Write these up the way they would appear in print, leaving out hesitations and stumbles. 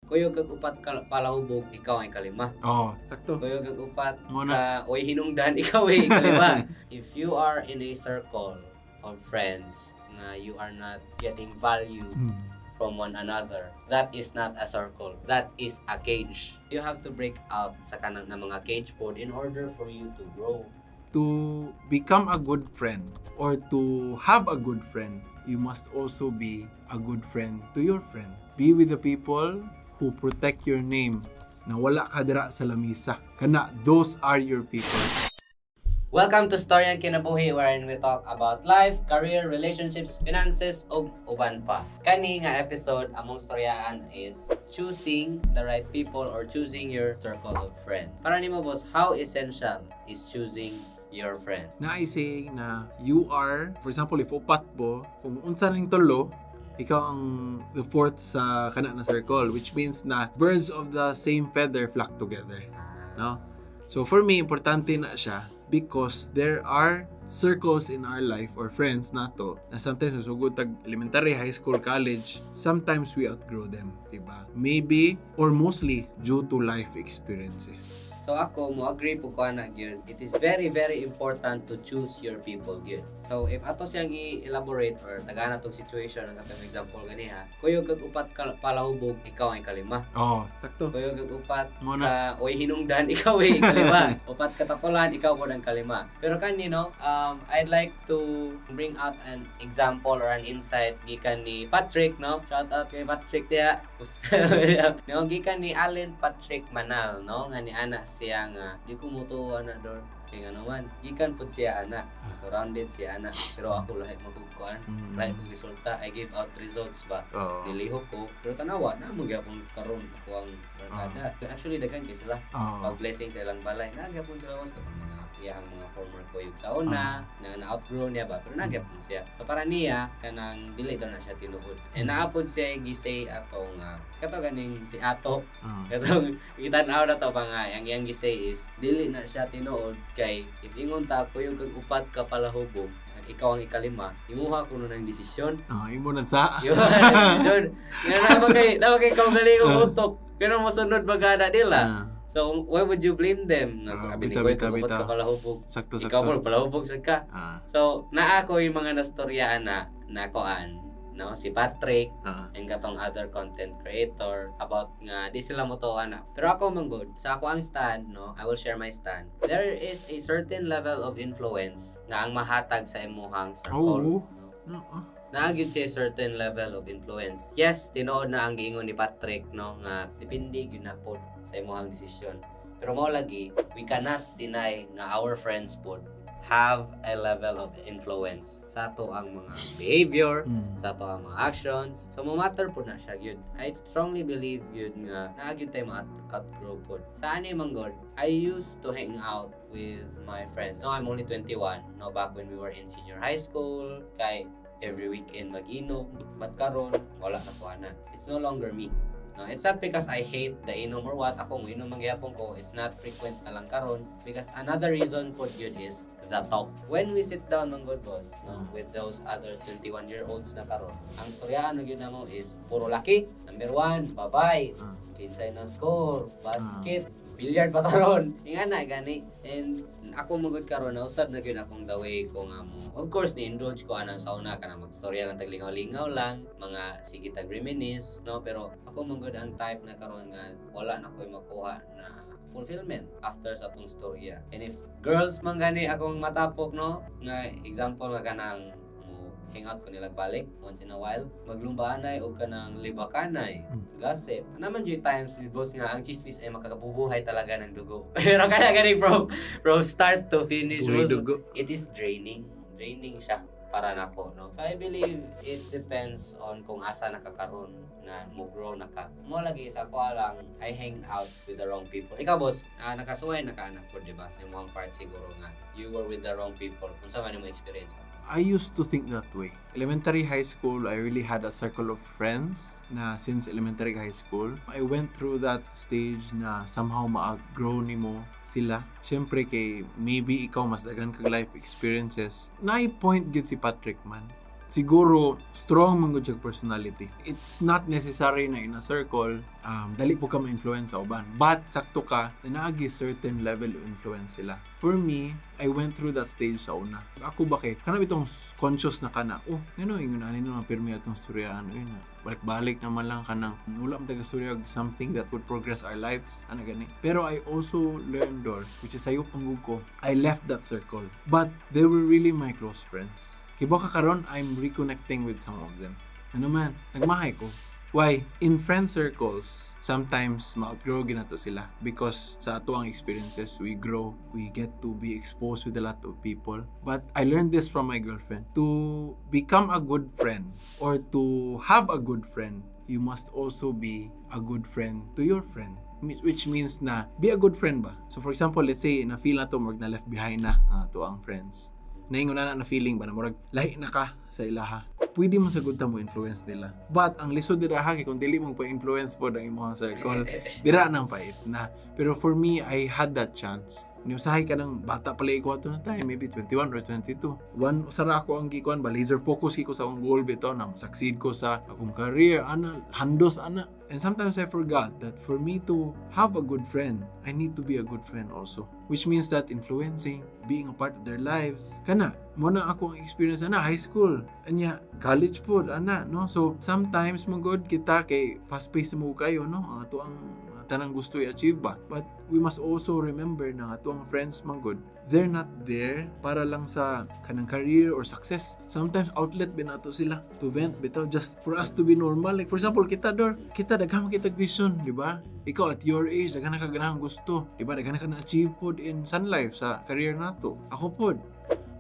Kuyog kag upat ka palahubog, ikaw ang ikalima. Oh, sakto. Kuyog kag upat Mo na. ka oy hinungdan, ikaw ay ikalima. If you are in a circle of friends nga you are not getting value from one another, that is not a circle. That is a cage. You have to break out sa kanang na mga cage pod in order for you to grow. To become a good friend or to have a good friend, you must also be a good friend to your friend. Be with the people who protect your name na wala ka dira sa lamisa. Kana, those are your people. Welcome to Storyang Kinabuhi, wherein we talk about life, career, relationships, finances, ug uban pa. Kani nga episode, among storyaan is choosing the right people or choosing your circle of friends. Para nimo, boss, how essential is choosing your friend? Na I saying na you are, for example, if upat mo, kung unsa ning tulo, ikaw ang the fourth sa kana na circle, which means na birds of the same feather flock together. No? So for me, importante na siya because there are circles in our life or friends nato na sometimes nasugod tag elementary, high school, college, sometimes we outgrow them, diba? Maybe or mostly due to life experiences. So ako, mo agree po ko ana gyud. It is very, very important to choose your people gyud. So if ato siyang i-elaborate or tagaan atong situation ang atong example ganiha, kuyog kag upat ka palahubog, ikaw ang ikalima. Oh, sakto. Kuyog kag upat Mo na. Ka oy hinungdan, ikaw ay ikalima. Upat ka tapulan, ikaw pod ang kalima. Pero kani, no, I'd like to bring out an example or an insight gikan ni Patrick, no? Shout out kay Patrick diha. No, gikan ni Allen Patrick Manal, no, nga ni ana siya nga di ko mutuo ana dor kay nga naman gikan pud siya ana, surrounded siya ana, pero ako lahi magkukuan, lahi kong resulta. I give out results ba. Nilihok ko, pero tanawa na mo gyapon karon ako ang barkada. Actually, daghan kay sila pag blessing sa ilang balay, naa gyapon sila, boss, katong mga iyang mga former kuyog sa una na na-outgrow niya ba, pero naa gyapon siya. So para niya, kanang dili daw na siya tinuod, and naa pod siya gisay atong kato ganing si Ato, katong gitan-aw na to pa nga ang iyang gisay is dili na siya tinuod kay if ingon ta kuyog kag upat ka palahubog, ang ikaw ang ikalima, imuha kuno ng desisyon. Oh, imo na sa. Yun, desisyon. Nga na kay kaugalingong utok. Pero mosunod magana nila. So, why would you blame them? Nag, bitaw, ko, bitaw, upat bitaw. ka palahubog. Sakto, Ikaw sakto. mo, palahubog sad ka. So, naa ko yung mga nastoryaan na na koan, no? Si Patrick, and katong other content creator about nga di sila motuo na. Pero ako man gud, sa ako ang stand, no, I will share my stand. There is a certain level of influence nga ang mahatag sa imuhang circle. Oo. No? No, ah. Naa gyud siya certain level of influence. Yes, tinuod na ang giingon ni Patrick, no, nga depende gyud na pod sa imuhang desisyon. Pero mao lagi, we cannot deny nga our friends pod have a level of influence sa ato ang mga behavior, sa ato ang mga actions. So mo matter pod na siya gyud. I strongly believe gyud nga naa gyud tayo ma-outgrow pod. Sa ani man gud, I used to hang out with my friends. No, I'm only 21. No, back when we were in senior high school, kay every weekend mag-inom. But karon wala na ko ana. It's no longer me. No, it's not because I hate the inom or what. Ako, mo inom man gyapon ko. It's not frequent na lang karon because another reason pod yun is the talk. When we sit down man gud, boss, no, with those other 21-year-olds na karon, ang storyaan na gyud namo is puro laki, number one, babay, kinsay na score, basket, billiard pa karon. Inga na gani. And ako magud karon, nausab na gyud akong the way ko nga mo. Of course, ni-indulge ko ana sa una, kana magstorya lang tag lingaw-lingaw lang, mga sige tag reminisce, no, pero ako magud ang type na karon nga wala na ko'y makuha na fulfillment after sa atong storya. And if girls man gani akong matapok, no, nga example nga kanang mo hang out ko nila balik once in a while, maglumbaanay o kanang libakanay, gossip. Naman jud times with boss nga ang chismis ay makakabubuhay talaga ng dugo. Pero kana gani from start to finish, Buhay boss, dugo. It is draining. Draining siya para nako, no? So I believe it depends on kung asa nakakaroon na mo grow na ka. Mo lagi sa ako lang, I hang out with the wrong people. Ikaw, boss, nakasuway na ka anak ko, di ba? Sa imong part siguro nga you were with the wrong people. Unsa man imo experience ato? I used to think that way. Elementary, high school, I really had a circle of friends na since elementary, high school. I went through that stage na somehow ma-outgrow nimo sila. Siyempre kay maybe ikaw mas daghan kag life experiences. Naay point gyud si Patrick man. Siguro strong man gud siya personality. It's not necessary na in a circle dali pud ka ma-influence sa uban. But sakto ka na naa gyuy certain level of influence sila. For me, I went through that stage sa una. Ako ba kay kana bitong conscious na ka na, "Oh, ngano ingon ani naman pirmi atong storyahan, uy, na balik-balik naman lang, kanang wala man taga storya og something that would progress our lives," ana gani. Pero I also learned, Dor, which is sayop ang ko, I left that circle. But they were really my close friends. Kay ka karon I'm reconnecting with some of them. Ano man, nagmahay ko. Why? In friend circles, sometimes ma-outgrow gyud nato sila because sa ato ang experiences, we grow, we get to be exposed with a lot of people. But I learned this from my girlfriend. To become a good friend or to have a good friend, you must also be a good friend to your friend. Which means na, be a good friend ba? So for example, let's say, na-feel na to, murag na left behind na to ang friends. Naingon na na feeling ba na murag lahi na ka sa ilaha. Pwede mo sa good mo influence nila. But ang lisod dira ha, kay kung dili mo pa-influence pod ang imong circle, dira nang pait na. Pero for me, I had that chance. Ni usahay ka ng bata pala ko ato na time, maybe 21 or 22. One, usara ako ang gikuan ba, laser focus ko sa akong goal bitaw na succeed ko sa akong career, ana, handos ana. And sometimes I forgot that for me to have a good friend, I need to be a good friend also. Which means that influencing, being a part of their lives. Kana, mao na ako ang experience ana, high school, anya, college pod, ana, no? So, sometimes man gud kita kay fast-paced mo kayo, no? Ang ato ang tanang gusto i-achieve ba. But we must also remember na ato ang friends man gud, they're not there para lang sa kanang career or success. Sometimes outlet ba nato sila to vent bitaw, just for us to be normal. Like for example, kita, Dor, kita daghan man kita vision, di ba? Ikaw at your age, daghan na ka ganahang gusto, di ba? Daghan na ka na-achieve pod in Sun Life sa career nato. Ako pod.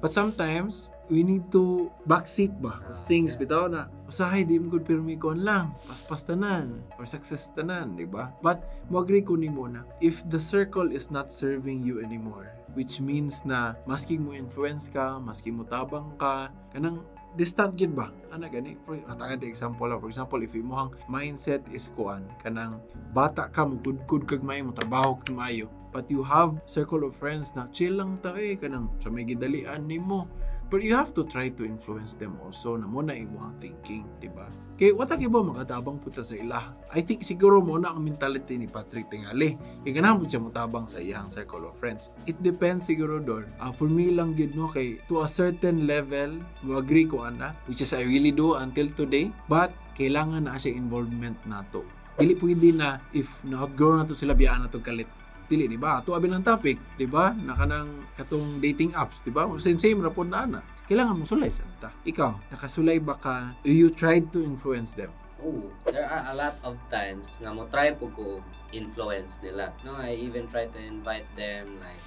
But sometimes, we need to backseat ba of things bitaw na usahay di mo gud pirmi kon lang paspas tanan or success tanan, di ba? But mo agree ko nimo na if the circle is not serving you anymore, which means na maski mo influence ka, maski mo tabang ka, kanang distant gid ba ana gani. For atagan example lang, for example, if imong mindset is kuan, kanang bata ka, mo gudgud kag maayo, mo trabaho kag maayo, but you have circle of friends na chill lang ta eh, kanang sa may gidalian nimo. But you have to try to influence them also na mao na imong thinking, di ba? Kay wata kay ba makatabang pud ta sa ila. I think siguro mao na ang mentality ni Patrick tingali. Kay ganahan pud siya motabang sa iyang circle of friends. It depends siguro, Dor. For me lang gyud, no, kay to a certain level, mo agree ko ana, which is I really do until today, but kailangan na siya involvement nato. Dili pwede na if na-outgrow na to sila, biyaan na to kalit. Dili, di ba? Ato abi ng topic, di ba? Na kanang katong dating apps, di ba? Same same ra pod na ana. Kailangan mo sulay sad ta. Ikaw, nakasulay ba ka? You tried to influence them? Oh, there are a lot of times nga mo try pud ko influence nila. No, I even try to invite them like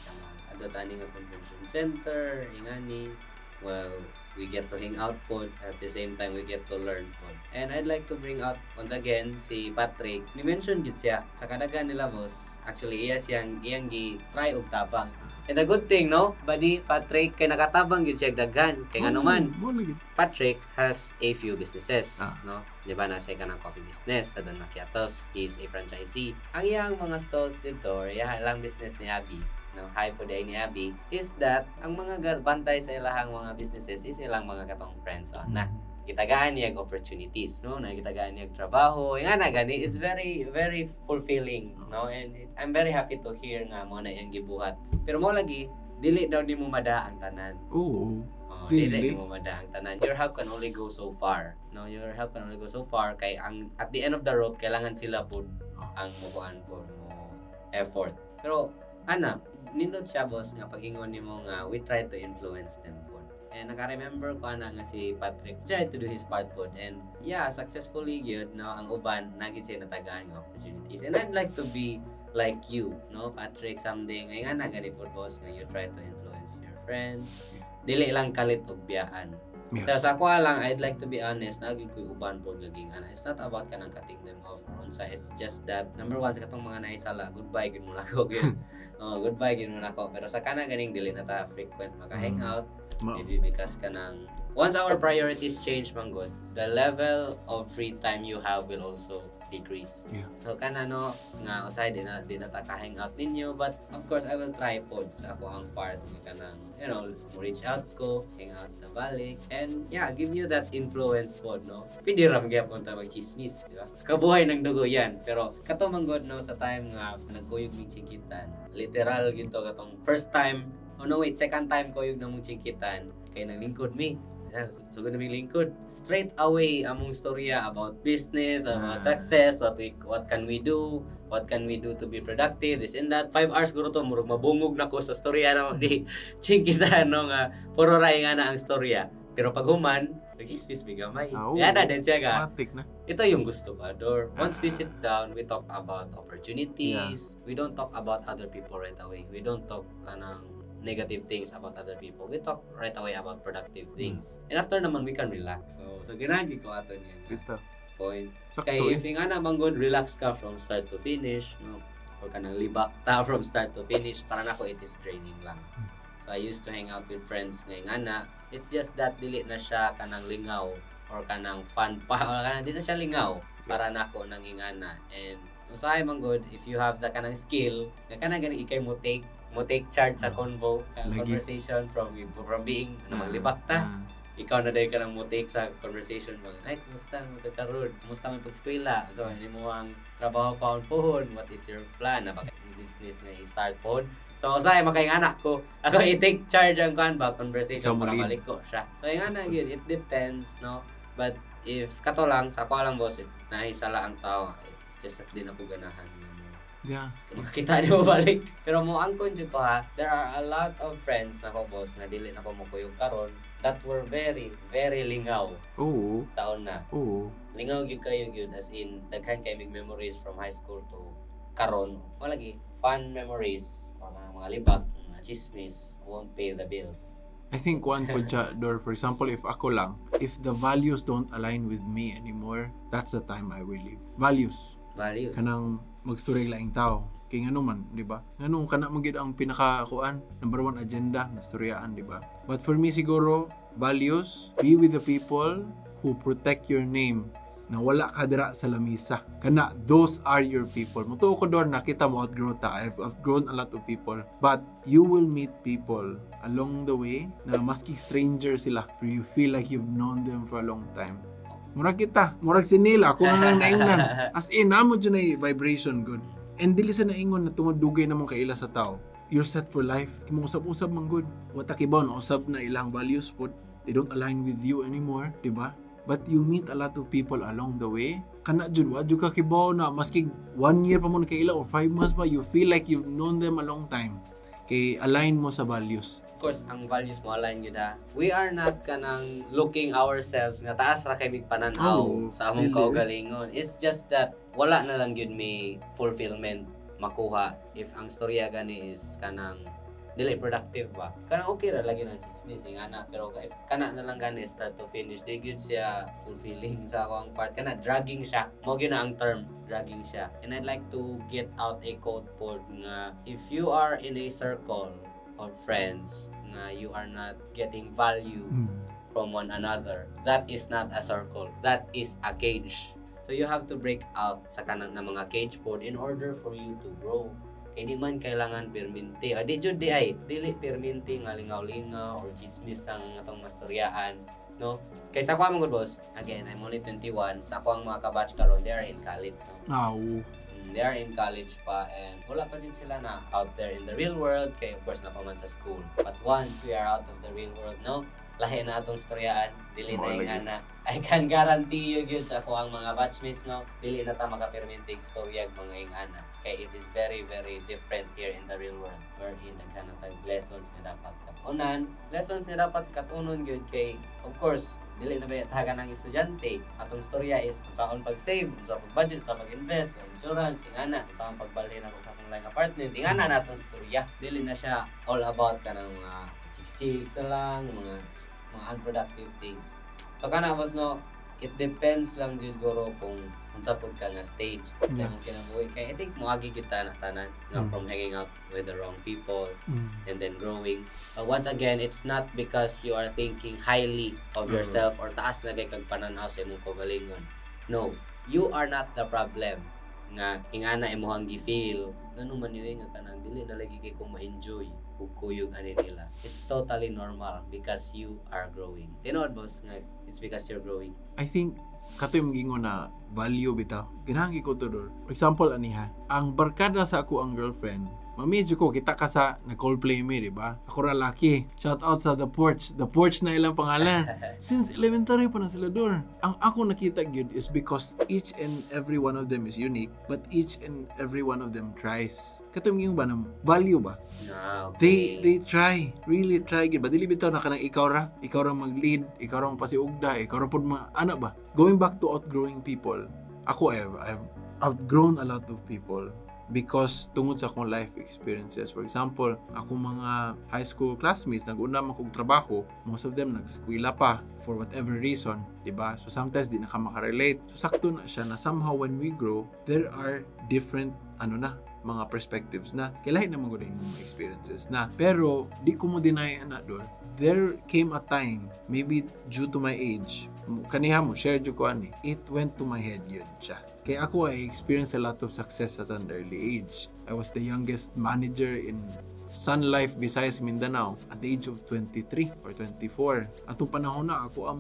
adto ani nga convention center, ingani. Well, we get to hang out pod, at the same time we get to learn pod. And I'd like to bring out once again si Patrick. Ni-mention gid siya sa kadaghan nila, boss. Actually, iya siyang iyang gi try og tabang. And a good thing, no, buddy Patrick, kay nakatabang gid siya daghan. Kay ngano man, Oh, mo lagi. Patrick has a few businesses, no? Di ba nasa ka ng coffee business sa Don Macchiatos. He is a franchisee. Ang iyang mga stalls dito, or iyang lang business ni Abby, no, hi po day ni Abby, is that ang mga bantay sa ilahang mga businesses is ilang mga katong friends on na gitagaan niya og opportunities, no, na gitagaan niya og trabaho nga na gani. It's very very fulfilling, no, and I'm very happy to hear nga mao na iyang gibuhat. Pero mao lagi, dili daw nimo mada ang tanan. Oo. Oh, Dili. Dili mo mada ang tanan. Your help can only go so far. No, your help can only go so far kay ang at the end of the road kailangan sila pud ang mukuan po mo effort. Pero ana, nindot siya, boss, nga pag-ingon nimo nga we try to influence them pod. And naka-remember ko ana nga si Patrick tried to do his part pod and yeah, successfully gyud, no, ang uban naa gyud siya natagaan nga opportunities. And I'd like to be like you, no, Patrick, someday nga nga na gani pod, boss, nga you try to influence your friends. Dili lang kalit og biyaan. Pero sa ako lang, I'd like to be honest, naa gyud ko'y uban pod gaging ana. It's not about kanang cutting them off or unsa. It's just that, number one, sa katong mga naisala, goodbye gyud muna ko gyud. Oh, goodbye gyud muna ko. Pero sa kana ganing dili na ta frequent maka-hangout, maybe because kanang once our priorities change man gud, the level of free time you have will also decrease. So kana, no, nga usahay di na ta ka hang out ninyo, but of course I will try pod sa akoang part nga kanang mo reach out ko, hang out na balik, and yeah, give you that influence pod, no. Pwede ra magyapon ta magchismis, di ba? Kabuhay ng dugo yan. Pero kato man god, no, sa time nga nagkuyog mig chingkitan, literal gito katong first time, oh no, wait, second time kuyog na mong chingkitan kay naglingkod mi. Yeah, sugod na ming lingkod. Straight away among storya about business, about success, what can we do, what can we do to be productive, this and that. 5 hours guro to, murag mabungog na ko sa storya na di chingkitan, no, nga puro ra nga na ang storya. Pero pag human, nagchismis mi gamay. Yan na din siya ka. Matik na. Ito yung gusto ko, Ador. Once we sit down, we talk about opportunities. We don't talk about other people right away. We don't talk kanang negative things about other people. We talk right away about productive things. And after naman, we can relax. So ganahan ko ato niya. Ito. Point. Sakto Kay eh. if nga naman good, relax ka from start to finish, no? Or kanang libak ta from start to finish, para nako it is draining lang. So I used to hang out with friends ngay nga. It's just that dili na siya kanang lingaw or kanang fun pa or kanang di na siya lingaw para nako nang ingana. And usahay man good if you have the kanang skill nga kanang gani ikay mo take charge sa convo, kanang Lagi. Conversation from being ano, maglibak ta, ikaw na dahil ka nang mo take sa conversation mo. "Ay, kumusta mo karon? Kumusta mo pag-eskwela? So, ano mo ang trabaho ko ang puhon? What is your plan? Na baka business nga i-start pohon?" So, usahay makayng anak ko. Ako i-take charge ang kuan ba, conversation Ikaw mo para lead. Maliko siya. So, yung ana yun, it depends, no? But if kato lang, sa ako lang, boss, if nahisala ang tao, it's just that di na ko ganahan nga mo makakita ni mo balik. Pero mo angkon jud ko ha, there are a lot of friends na ko, boss, na dili na ko mokuyog karon that were very, very lingaw sa una. Lingaw gyud kayo gyud, as in daghan kay mig memories from high school to karon. Wala lagi fun memories or mga libak, mga chismis won't pay the bills. I think one po siya, Dor, for example, if ako lang, if the values don't align with me anymore, that's the time I will leave. Values. Values. Kanang magstorya laing tao. Kay ngano man, di ba? Ngano kana mo gid ang pinaka kuan, number one agenda na storyaan, di ba? But for me siguro, values, be with the people who protect your name na wala ka dira sa lamisa. Kana, those are your people. Mutuo ko, Dor, nakita mo outgrow ta. I've outgrown a lot of people. But you will meet people along the way na maski stranger sila, pero you feel like you've known them for a long time. Murag kita, murag si Neil, ako na lang naingnan. As in, namo dyan ay vibration good. And dili sa naingon na tungod dugay namong kaila sa tao, you're set for life. Kay usab-usab man good. Wa ta kibaw na usab na ilang values pod. They don't align with you anymore, di ba? But you meet a lot of people along the way. Kana jud, wa jud ka kibaw na maski one year pa mo nakaila or 5 months pa, you feel like you've known them a long time. Kay align mo sa values. Of course, ang values mo align gyud ha. We are not kanang looking ourselves nga taas ra kay mig pananaw sa among Dili. Kaugalingon. It's just that wala na lang gyud may fulfillment makuha if ang storya gani is kanang dili productive ba. Kanang okay ra lagi ng chismis nga ana, pero if kana na lang gani start to finish, di gyud siya fulfilling sa ako ang part. Kana dragging siya. Mo gyud na ang term, dragging siya. And I'd like to get out a quote pod nga if you are in a circle of friends nga you are not getting value from one another, that is not a circle. That is a cage. So you have to break out sa kanang na mga cage pod in order for you to grow. Kay di man kailangan perminti. Ah, di jud di ay dili perminti nga lingaw-lingaw or chismis lang ang atong mastoryaan, no? Kay sa ako mga boss, again, I'm only 21. Sa ako ang mga kabatch karon, they are in college, no? Aw. They are in college pa and wala pa din sila na out there in the real world kay of course na pa man sa school. But once we are out of the real world, no, lahi na atong storyaan, dili na Mao yung lagi. Ana. I can guarantee you gyud sa ako ang mga batchmates, no, dili na ta makapirmintig storya og mga ingana. Kay it is very, very different here in the real world wherein daghan na tag lessons nga dapat katunan. Lessons nga dapat katunon gyud kay of course dili na ba taga ng estudyante. Atong storya is unsaon pag-save, unsa pag-budget, unsa pag-invest, sa insurance, ingana, unsaon pagbalhin ako sa akong laing apartment, ingana na atong storya. Dili na siya all about kanang mga chicks na lang, mga unproductive things. So kana, boss, no, it depends lang jud guro kung unsa pud ka nga stage sa imong kinabuhi. Kay I think moagi gyud ta na tanan nga from hanging out with the wrong people and then growing. But once again, it's not because you are thinking highly of yourself or taas na kay kag pananaw sa imong kaugalingon. No, You are not the problem nga ingana imong gi-feel ngano man yun nga kanang dili na lagi kay ko ma-enjoy ug kuyog ani nila. It's totally normal because you are growing. Tinuod, boss, nga it's because you're growing. I think kato yung gingon na value bitaw. Ganahan ko to dor. For example aniha, ang barkada sa ako ang girlfriend, mamidyo ko kita ka sa nag-Coldplay mi, di ba? Ako ra laki. Shout out sa The Porch. The Porch na ilang pangalan. Since elementary pa na sila dor. Ang ako nakita gyud is because each and every one of them is unique, but each and every one of them tries. Kato yung ba ng value ba? Ah, okay. They try, really try gyud ba? Dili bitaw na kanang ikaw ra mag-lead, ikaw ra magpasiugda, ikaw ra pud ma ana ba? Going back to outgrowing people, ako, I've outgrown a lot of people because tungod sa akong life experiences. For example, akong mga high school classmates, nag-una man kog trabaho, most of them nag-eskwela pa for whatever reason, di ba? So sometimes di na ka makarelate. So sakto na siya na somehow when we grow, there are different ano na, mga perspectives na kailangan naman ko na yung mga experiences na. Pero di ko mo deny ana dor. There came a time, maybe due to my age, kaniha mo share jud ko ani, it went to my head yun siya. Kaya ako, I experienced a lot of success at an early age. I was the youngest manager in Sun Life Visayas Mindanao at the age of 23 or 24. Atong panahon na ako ang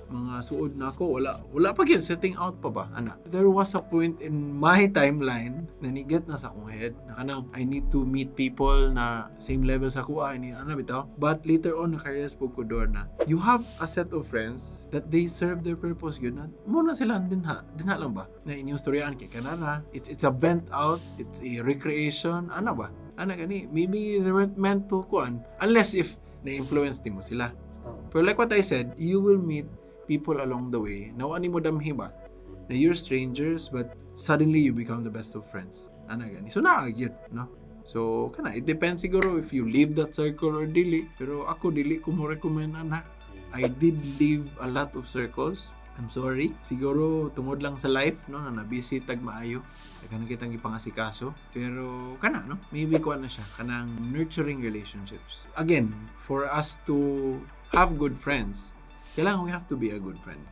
mga suod na ako, wala wala pa gyud, setting out pa ba ana. There was a point in my timeline na ni-get na sa akong head na kanang I need to meet people na same level sa ako, I need ana bitaw. But later on naka-realize pud ko dor na you have a set of friends that they serve their purpose gyud na mo na sila dinha dinha lang ba na inyong storyan kay kanara, it's a vent out, it's a recreation ana ba, ana gani. Maybe they weren't meant to kuan unless if na-influence nimo sila. Oh. Pero like what I said, you will meet people along the way na wa mo damhi ba na you're strangers, but suddenly you become the best of friends ana gani. So naa gyud, no? So kana, it depends siguro if you leave that circle or dili. Pero ako, dili ko mo recommend ana. I did leave a lot of circles. I'm sorry. Siguro tungod lang sa life, no, na na-busy tag maayo. Daghan na kitang ipangasikaso. Pero kana, no? Maybe kuan na siya kanang nurturing relationships. Again, for us to have good friends, kailangan we have to be a good friend.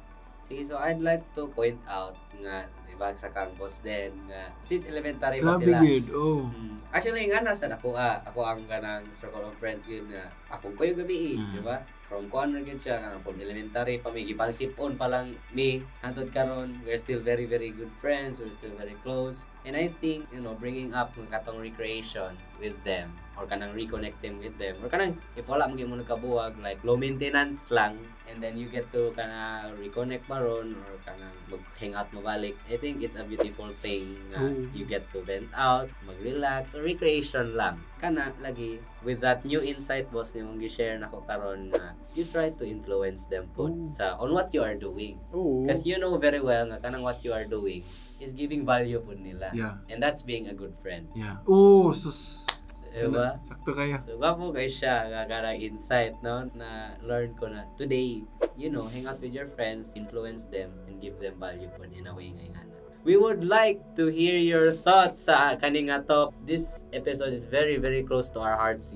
Sige, so I'd like to point out nga, di ba, sa campus din, nga, since elementary pa Grabe sila. Good. Oh. Actually, nga nasa ako ah. Ako ang kanang circle of friends yun nga akong kuyog gabi, di ba? From kuan ra gyud siya nga from elementary pa mi gipang sip-on pa lang mi hantod karon, we're still very very good friends, we're still very close. And I think, bringing up ng katong recreation with them or kanang reconnect them with them or kanang if wala mo gyud mo nagkabuwag, like low maintenance lang, and then you get to kana reconnect pa ron or kanang mag-hang out mo balik. I think it's a beautiful thing nga you get to vent out, mag-relax, or recreation lang. Kana lagi with that new insight, boss, nimong gi-share nako karon na you try to influence them pud sa on what you are doing. Because you know very well nga kanang what you are doing is giving value pud nila. And that's being a good friend. Yeah. Oh, sus. Diba? Sakto kaya. So, gwapo kay siya nga kanang insight, no, na learn ko na today. Hang out with your friends, influence them, and give them value pud in a way nga ingana. We would like to hear your thoughts sa kani nga talk. This episode is very, very close to our hearts.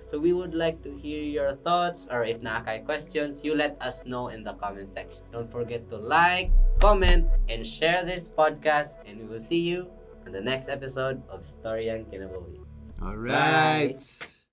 So we would like to hear your thoughts, or if naa kay questions, you let us know in the comment section. Don't forget to like, comment, and share this podcast, and we will see you on the next episode of Storyang Kinabuhi. All right. Bye.